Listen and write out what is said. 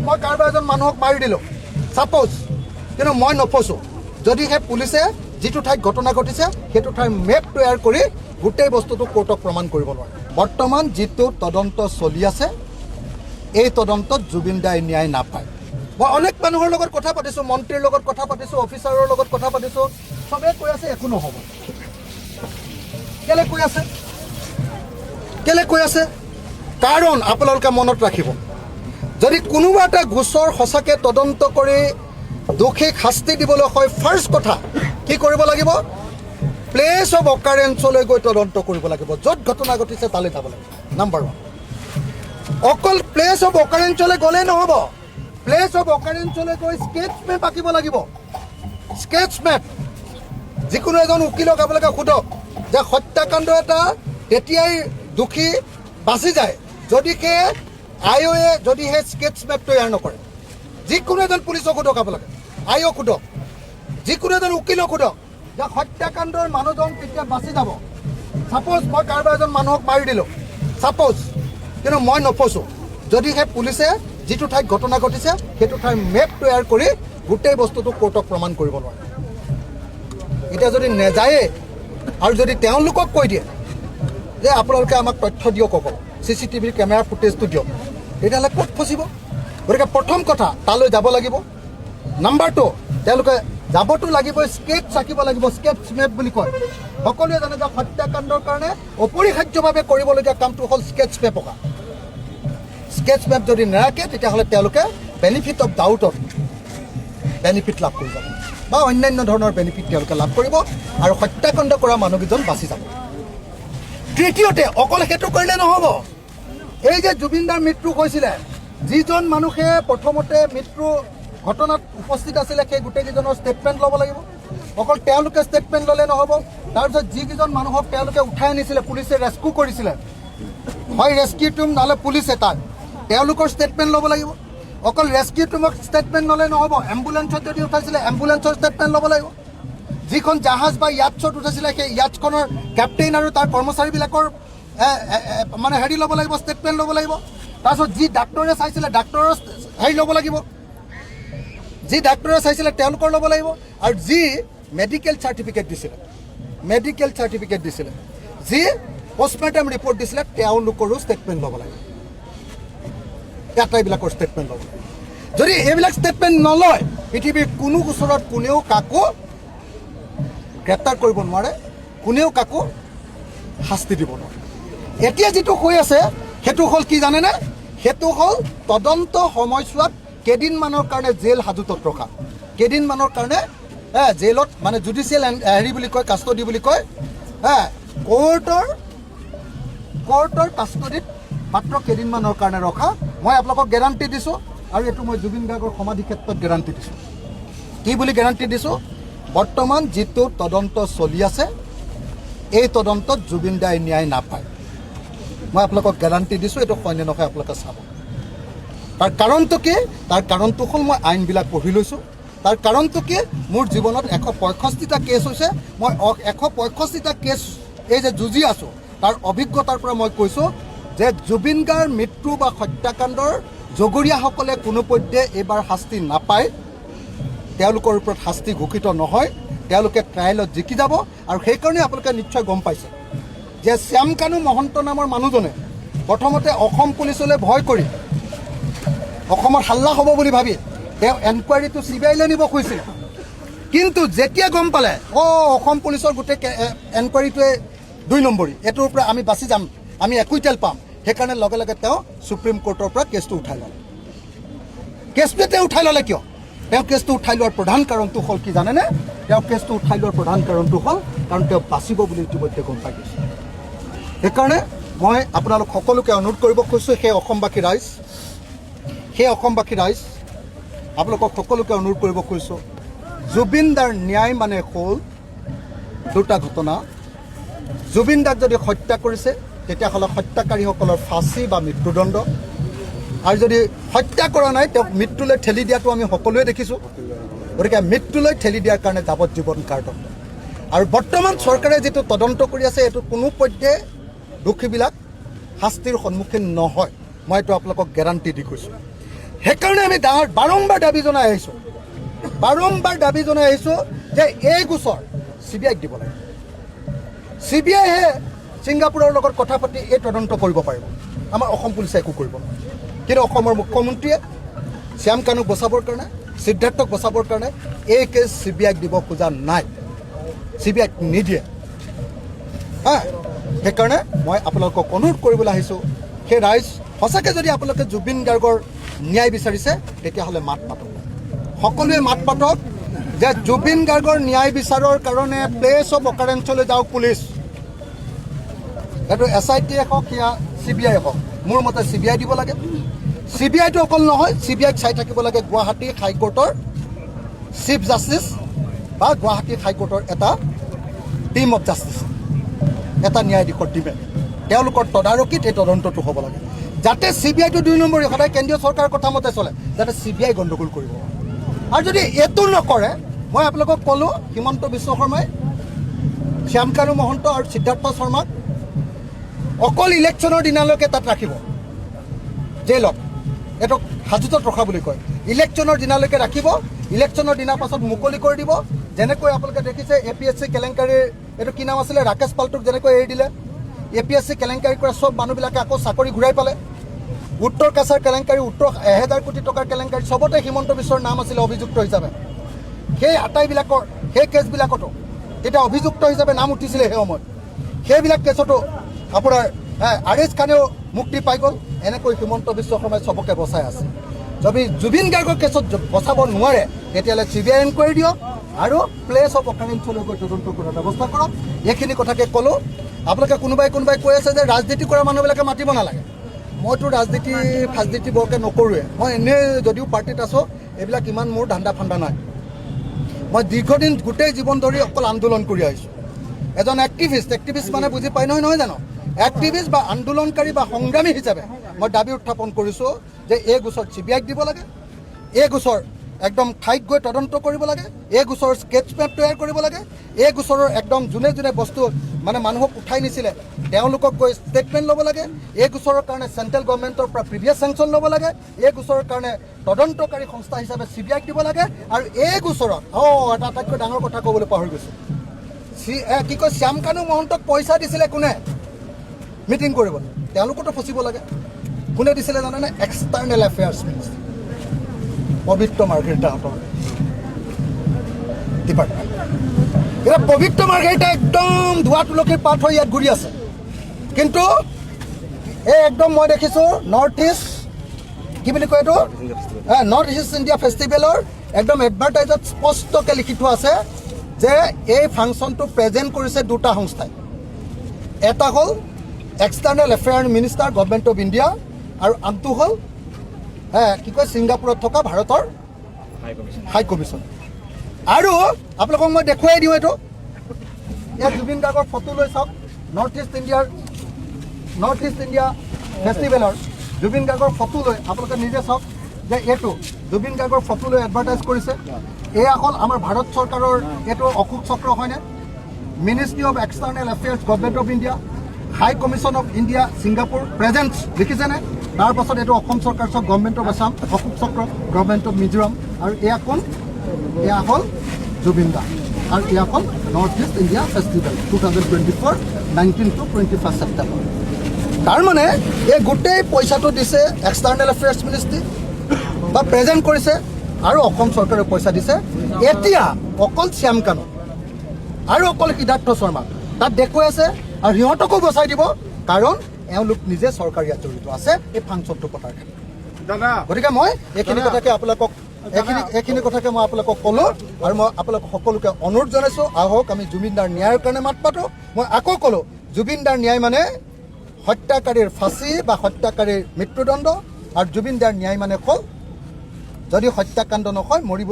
মই কাৰোবাৰ এজন মানুহক মাৰি দিলোঁ, ছাপ'জ, কিন্তু মই নফচোঁ, যদিহে পুলিচে যিটো ঠাইত ঘটনা ঘটিছে সেইটো ঠাইৰ মেপ তৈয়াৰ কৰি গোটেই বস্তুটো কোৰ্টক প্ৰমাণ কৰিব নোৱাৰে। বৰ্তমান যিটো তদন্ত চলি আছে, এই তদন্তত জুবিন দাই ন্যায় নাপায়। মই অনেক মানুহৰ লগত কথা পাতিছোঁ, মন্ত্ৰীৰ লগত কথা পাতিছোঁ, অফিচাৰৰ লগত কথা পাতিছোঁ, চবেই কৈ আছে একো নহ'ব। কেলে কৈ আছে? কেলে কৈ আছে? কাৰণ আপোনালোকে মনত ৰাখিব, যদি কোনোবা এটা গোচৰ সঁচাকৈ তদন্ত কৰি দোষীক শাস্তি দিবলৈ হয়, ফাৰ্ষ্ট কথা কি কৰিব লাগিব? প্লেচ অফ অকাৰেঞ্চলৈ গৈ তদন্ত কৰিব লাগিব। য'ত ঘটনা ঘটিছে তালৈ যাব লাগিব, নাম্বাৰ 1। অকল প্লেচ অফ অকাৰেঞ্চলৈ গ'লেই নহ'ব, প্লেচ অফ অকাৰেঞ্চলৈ গৈ স্কেচ মেপ আঁকিব লাগিব। স্কেচ মেপ, যিকোনো এজন উকিলক আপোনালোকে সোধক যে হত্যাকাণ্ড এটা তেতিয়াই দোষী বাচি যায় যদিহে আই অ'য়ে যদিহে স্কেচ মেপ তৈয়াৰ নকৰে। যিকোনো এজন পুলিচক সোধক আপোনালোকে, আই অ'ক সোধক, যিকোনো এজন উকিলক সোধক যে হত্যাকাণ্ডৰ মানুহজন তেতিয়া বাচি যাব। ছাপ'জ মই কাৰোবাৰ এজন মানুহক মাৰি দিলোঁ, ছাপ'জ, কিন্তু মই নফচোঁ, যদিহে পুলিচে যিটো ঠাইত ঘটনা ঘটিছে সেইটো ঠাইৰ মেপ তৈয়াৰ কৰি গোটেই বস্তুটো কোৰ্টক প্ৰমাণ কৰিব নোৱাৰে। এতিয়া যদি নেযায়ে আৰু যদি তেওঁলোকক কৈ দিয়ে যে আপোনালোকে আমাক তথ্য দিয়ক, অকল চিচিটিভিৰ কেমেৰাৰ ফুটেজটো দিয়ক, তেতিয়াহ'লে ক'ত ফচিব? গতিকে প্ৰথম কথা, তালৈ যাব লাগিব। নাম্বাৰ 2, তেওঁলোকে যাবতো লাগিবই, স্কেচ আঁকিব লাগিব। স্কেচ মেপ বুলি কয়। সকলোৱে জানে যে হত্যাকাণ্ডৰ কাৰণে অপৰিহাৰ্যভাৱে কৰিবলগীয়া কামটো হ'ল স্কেচ মেপ অঁকা। স্কেচ মেপ যদি নাৰাখে, তেতিয়াহ'লে তেওঁলোকে বেনিফিট অফ ডাউটত বেনিফিট লাভ কৰি যাব বা অন্যান্য ধৰণৰ বেনিফিট তেওঁলোকে লাভ কৰিব আৰু হত্যাকাণ্ড কৰা মানুহকেইজন বাচি যাব। তৃতীয়তে, অকল সেইটো কৰিলে নহ'ব। এই যে জুবিনদাৰ মৃত্যু হৈছিলে, যিজন মানুহে প্ৰথমতে মৃত্যু ঘটনাত উপস্থিত আছিলে, সেই গোটেইকেইজনৰ ষ্টেটমেণ্ট ল'ব লাগিব। অকল তেওঁলোকে ষ্টেটমেণ্ট ল'লে নহ'ব। তাৰপিছত যিকেইজন মানুহক তেওঁলোকে উঠাই আনিছিলে, পুলিচে ৰেস্কিউ কৰিছিলে, হয় ৰেস্কিউ টীম নহ'লে পুলিচে, তাত তেওঁলোকৰ ষ্টেটমেণ্ট ল'ব লাগিব। অকল ৰেস্কিউ টীমক ষ্টেটমেণ্ট ল'লে নহ'ব। এম্বুলেঞ্চত যদি উঠাইছিলে, এম্বুলেঞ্চৰ ষ্টেটমেণ্ট ল'ব লাগিব। যিখন জাহাজ বা য়াটছত উঠাইছিলে, সেই য়াটছখনৰ কেপ্টেইন আৰু তাৰ কৰ্মচাৰীবিলাকৰ এ, এ, এ, মানে হেৰি ল'ব লাগিব, ষ্টেটমেণ্ট ল'ব লাগিব। তাৰপিছত যি ডাক্তৰে চাইছিলে, ডাক্তৰৰ হেৰি ল'ব লাগিব। যি ডাক্তৰে চাইছিলে তেওঁলোকৰ ল'ব লাগিব। আৰু যি মেডিকেল চাৰ্টিফিকেট দিছিলে, যি পষ্টমৰ্টেম ৰিপৰ্ট দিছিলে, তেওঁলোকৰো ষ্টেটমেণ্ট ল'ব লাগিব। আটাইবিলাকৰ ষ্টেটমেণ্ট ল'ব লাগিব। যদি এইবিলাক ষ্টেটমেণ্ট নলয়, পৃথিৱীৰ কোনো গোচৰত কোনেও কাকো গ্ৰেপ্তাৰ কৰিব নোৱাৰে, কোনেও কাকো শাস্তি দিব নোৱাৰে। এতিয়া যিটো হৈ আছে সেইটো হ'ল কি জানেনে? সেইটো হ'ল তদন্ত সময়ছোৱাত কেইদিনমানৰ কাৰণে জেল হাজোতত ৰখা, কেইদিনমানৰ কাৰণে জেলত, মানে জুডিচিয়েল হেৰি বুলি কয়, কাষ্টডি বুলি কয়, কোৰ্টৰ কাষ্টডিত মাত্ৰ কেইদিনমানৰ কাৰণে ৰখা। মই আপোনালোকক গেৰাণ্টি দিছোঁ আৰু এইটো মই জুবিন গাৰ্গৰ সমাধি ক্ষেত্ৰত গেৰাণ্টি দিছোঁ। কি বুলি গেৰাণ্টি দিছোঁ? বৰ্তমান যিটো তদন্ত চলি আছে, এই তদন্তত জুবিন দাই ন্যায় নাপায়। মই আপোনালোকক গেৰাণ্টি দিছোঁ। এইটো হয়নে নহয় আপোনালোকে চাব। তাৰ কাৰণটো কি? তাৰ কাৰণটো হ'ল মই আইনবিলাক পঢ়ি লৈছোঁ। তাৰ কাৰণটো কি? মোৰ জীৱনত 165টা কেছ হৈছে। মই 165টা কেছ এই যে যুঁজি আছোঁ, তাৰ অভিজ্ঞতাৰ পৰা মই কৈছোঁ যে জুবিন গাৰ্গ মৃত্যু বা হত্যাকাণ্ডৰ জগৰীয়াসকলে কোনোপধ্যে এইবাৰ শাস্তি নাপায়। তেওঁলোকৰ ওপৰত শাস্তি ঘোষিত নহয়। তেওঁলোকে ট্ৰায়েলত জিকি যাব। আৰু সেইকাৰণে আপোনালোকে নিশ্চয় গম পাইছে যে শ্যামকানু মহন্ত নামৰ মানুহজনে প্ৰথমতে অসম পুলিচলৈ ভয় কৰি, অসমত হাল্লা হ'ব বুলি ভাবি তেওঁ এনকুৱাৰীটো চি বি আইলৈ নিব খুজিছিলে। কিন্তু যেতিয়া গম পালে, অ', অসম পুলিচৰ গোটেই এনকুৱাৰীটোৱে 2 নম্বৰী, এইটোৰ পৰা আমি বাচি যাম, আমি একুইটেল পাম, সেইকাৰণে লগে লগে তেওঁ সুপ্ৰিম কোৰ্টৰ পৰা কেছটো উঠাই ল'লে। কেছটো তেওঁ উঠাই ল'লে কিয়? তেওঁ কেছটো উঠাই লোৱাৰ প্ৰধান কাৰণটো হ'ল কি জানেনে? তেওঁ কেছটো উঠাই লোৱাৰ প্ৰধান কাৰণটো হ'ল কাৰণ তেওঁ বাচিব বুলি ইতিমধ্যে গম পাই গৈছে। সেইকাৰণে মই আপোনালোক সকলোকে অনুৰোধ কৰিব খুজিছোঁ, সেই অসমবাসী ৰাইজ, সেই অসমবাসী ৰাইজ, আপোনালোকক সকলোকে অনুৰোধ কৰিব খুজিছোঁ, জুবিন দাৰ ন্যায় মানে হ'ল দুটা ঘটনা। জুবিন দাক যদি হত্যা কৰিছে, তেতিয়াহ'লে হত্যাকাৰীসকলৰ ফাঁচি বা মৃত্যুদণ্ড। আৰু যদি হত্যা কৰা নাই, তেওঁক মৃত্যুলৈ ঠেলি দিয়াটো আমি সকলোৱে দেখিছোঁ। গতিকে মৃত্যুলৈ ঠেলি দিয়াৰ কাৰণে যাৱজ্জীৱন কাৰাদণ্ড। আৰু বৰ্তমান চৰকাৰে যিটো তদন্ত কৰি আছে, এইটো কোনো পধ্যে দোষীবিলাক শাস্তিৰ সন্মুখীন নহয়। মই এইটো আপোনালোকক গেৰাণ্টি দি কৈছোঁ। সেইকাৰণে আমি ডাঙৰ বাৰম্বাৰ দাবী জনাই আহিছোঁ, বাৰম্বাৰ দাবী জনাই আহিছোঁ যে এই গোচৰ চিবিআইক দিব লাগে। চিবিআইহে ছিংগাপুৰৰ লগত কথা পাতি এই তদন্ত কৰিব পাৰিব। আমাৰ অসম পুলিচে একো কৰিব নোৱাৰে। কিন্তু অসমৰ মুখ্যমন্ত্ৰীয়ে শ্যাম কানুক বচাবৰ কাৰণে, সিদ্ধাৰ্থক বচাবৰ কাৰণে এই কেছ চিবিআইক দিব খোজা নাই, চিবিআইক নিদিয়ে। হা, সেইকাৰণে মই আপোনালোকক অনুৰোধ কৰিবলৈ আহিছোঁ, সেই ৰাইজ, সঁচাকৈ যদি আপোনালোকে জুবিন গাৰ্গৰ ন্যায় বিচাৰিছে, তেতিয়াহ'লে মাত মাতক, সকলোৱে মাত মাতক যে জুবিন গাৰ্গৰ ন্যায় বিচাৰৰ কাৰণে প্লেচ অফ অকাৰেঞ্চলৈ যাওক পুলিচ। এইটো এছআইটিয়ে হওক, সেয়া চিবিআই হওক, মোৰ মতে চিবিআই দিব লাগে। চিবিআইটো অকল নহয়, চিবিআইক চাই থাকিব লাগে গুৱাহাটী হাইকোৰ্টৰ চিফ জাষ্টিছ বা গুৱাহাটী হাইকোৰ্টৰ এটা টীম অফ জাষ্টিছ, এটা ন্যায়াধীশৰ টীমে। তেওঁলোকৰ তদাৰকীত এই তদন্তটো হ'ব লাগে, যাতে চিবিআইটো 2 নম্বৰী, সদায় কেন্দ্ৰীয় চৰকাৰৰ কথা মতে চলে, যাতে চিবিআই গণ্ডগোল কৰিব। আৰু যদি এইটো নকৰে, মই আপোনালোকক ক'লোঁ, হিমন্ত বিশ্ব শৰ্মাই শ্যামকানু মহন্ত আৰু সিদ্ধাৰ্থ শৰ্মাক অকল ইলেকশ্যনৰ দিনালৈকে তাত ৰাখিব, জেইলত, এইটোক হাজোতত ৰখা বুলি কয়। ইলেকশ্যনৰ দিনালৈকে ৰাখিব, ইলেকশ্যনৰ দিনাৰ পাছত মুকলি কৰি দিব। যেনেকৈ আপোনালোকে দেখিছে, এপিএছচি কেলেংকাৰীৰ এইটো কি নাম আছিলে, ৰাকেশ পালটোক যেনেকৈ এৰি দিলে, এপিএছচি কেলেংকাৰী কৰা চব মানুহবিলাকে আকৌ চাকৰি ঘূৰাই পালে। উত্তৰ কাছাৰ কেলেংকাৰী, উত্তৰ 1000 কোটি টকাৰ কেলেংকাৰী, চবতে হিমন্ত বিশ্বৰ নাম আছিলে অভিযুক্ত হিচাপে। সেই আটাইবিলাকৰ সেই কেছবিলাকতো তেতিয়া অভিযুক্ত হিচাপে নাম উঠিছিলে সেই সময়ত। সেইবিলাক কেছতো আপোনাৰ আৰিজ খানেও মুক্তি পাই গ'ল। এনেকৈ হিমন্ত বিশ্ব শৰ্মাই চবকে বচাই আছে। যদি জুবিন গাৰ্গৰ কেছত বচাব নোৱাৰে, তেতিয়াহ'লে চিবিআই এনকুৱাৰী দিয়ক আৰু প্লেচ অফ অকাৰেঞ্চলৈ গৈ তদন্ত কৰাৰ ব্যৱস্থা কৰক। এইখিনি কথাকে ক'লোঁ। আপোনালোকে কোনোবাই কোনোবাই কৈ আছে যে ৰাজনীতি কৰা মানুহবিলাকে মাতিব নালাগে। মইতো ৰাজনীতি ফাজনীতি বৰকৈ নকৰোঁৱে। মই এনেই যদিও পাৰ্টিত আছোঁ, এইবিলাক ইমান মোৰ ধান্দা ফান্দা নাই। মই দীৰ্ঘদিন গোটেই জীৱন ধৰি অকল আন্দোলন কৰি আহিছোঁ। এজন এক্টিভিষ্ট, এক্টিভিষ্ট মানে বুজি পাই নহয়, নহয় জানো? এক্টিভিষ্ট বা আন্দোলনকাৰী বা সংগ্ৰামী হিচাপে মই দাবী উত্থাপন কৰিছোঁ যে এই গোচৰ চিবিআইক দিব লাগে, এই গোচৰ একদম ঠাইত গৈ তদন্ত কৰিব লাগে, এই গোচৰৰ স্কেচ মেপ তৈয়াৰ কৰিব লাগে, এই গোচৰৰ একদম যোনে যোনে বস্তু মানে মানুহক উঠাই নিছিলে, তেওঁলোকক গৈ ষ্টেটমেণ্ট ল'ব লাগে, এই গোচৰৰ কাৰণে চেণ্ট্ৰেল গভৰ্ণমেণ্টৰ পৰা প্ৰিভিয়াছ চেংচন ল'ব লাগে, এই গোচৰৰ কাৰণে তদন্তকাৰী সংস্থা হিচাপে চিবিআইক দিব লাগে। আৰু এই গোচৰত এটা আটাইতকৈ ডাঙৰ কথা ক'বলৈ পাহৰি গৈছোঁ। কি কয়, শ্যামকানু মহন্তক পইচা দিছিলে কোনে মিটিং কৰিবলৈ? তেওঁলোকতো ফচিব লাগে। কোনে দিছিলে জানেনে? এক্সটাৰ্নেল এফেয়াৰ্ছ মিনিষ্ট্ৰী, পবিত্ৰ মাৰ্ঘেৰিটাহঁতৰ ডিপাৰ্টমেণ্ট। এতিয়া পবিত্ৰ মাৰ্ঘেৰিটা একদম ধোৱা তুলসীৰ পাত হৈ ইয়াত ঘূৰি আছে। কিন্তু এই একদম মই দেখিছোঁ, নৰ্থ ইষ্ট কি বুলি কয় এইটো, নৰ্থ ইষ্ট ইণ্ডিয়া ফেষ্টিভেলৰ একদম এডভাৰটাইজত স্পষ্টকৈ লিখি থোৱা আছে যে এই ফাংচনটো প্ৰেজেণ্ট কৰিছে দুটা সংস্থাই। এটা হ'ল External Affair Minister, Government of India, আৰু আনটো হ'ল কি কয়, ছিংগাপুৰত থকা ভাৰতৰ হাই কমিশ্যন। আৰু আপোনালোকক মই দেখুৱাই দিওঁ এইটো। ইয়াত জুবিন গাৰ্গৰ ফটো লৈ চাওক, নৰ্থ ইষ্ট ইণ্ডিয়া ফেষ্টিভেলৰ জুবিন গাৰ্গৰ ফটো লৈ আপোনালোকে নিজে চাওক যে এইটো জুবিন গাৰ্গৰ ফটো লৈ এডভাৰটাইজ কৰিছে। এয়া হ'ল আমাৰ ভাৰত চৰকাৰৰ এইটো অশোক চক্ৰ হয়নে? Ministry of External Affairs, Government of India, High Commission of India, Singapore presents লিখিছেনে? তাৰপাছত এইটো অসম চৰকাৰ চাওক, গভৰ্ণমেণ্ট অফ আছাম, অশোক চক্ৰ, গভৰ্ণমেণ্ট অফ মিজোৰাম। আৰু এয়া কোন? এয়া হ'ল জুবিন দা। আৰু এয়া হ'ল North East India Festival 2024, 19 to 21 September। তাৰমানে এই গোটেই পইচাটো দিছে এক্সটাৰ্নেল এফেয়াৰ্ছ মিনিষ্ট্ৰী বা প্ৰেজেণ্ট কৰিছে আৰু অসম চৰকাৰে পইচা দিছে। এতিয়া অকল শ্যাম কানু আৰু অকল সিদ্ধাৰ্থ শৰ্মা তাত দেখুৱাই আছে আৰু সিহঁতকো বচাই দিব, কাৰণ এওঁলোক নিজে চৰকাৰ ইয়াত জড়িত আছে এই ফাংচনটো পতাৰ ক্ষেত্ৰত। দাদা। গতিকে মই এইখিনি কথাকে মই আপোনালোকক ক'লোঁ আৰু মই আপোনালোকক সকলোকে অনুৰোধ জনাইছোঁ, আহক আমি জুবিনদাৰ ন্যায়ৰ কাৰণে মাত পাতোঁ। মই আকৌ ক'লোঁ, জুবিনদাৰ ন্যায় মানে হত্যাকাৰীৰ ফাঁচি বা হত্যাকাৰীৰ মৃত্যুদণ্ড, আৰু জুবিনদাৰ ন্যায় মানে হ'ল যদি হত্যাকাণ্ড নহয় মৰিব।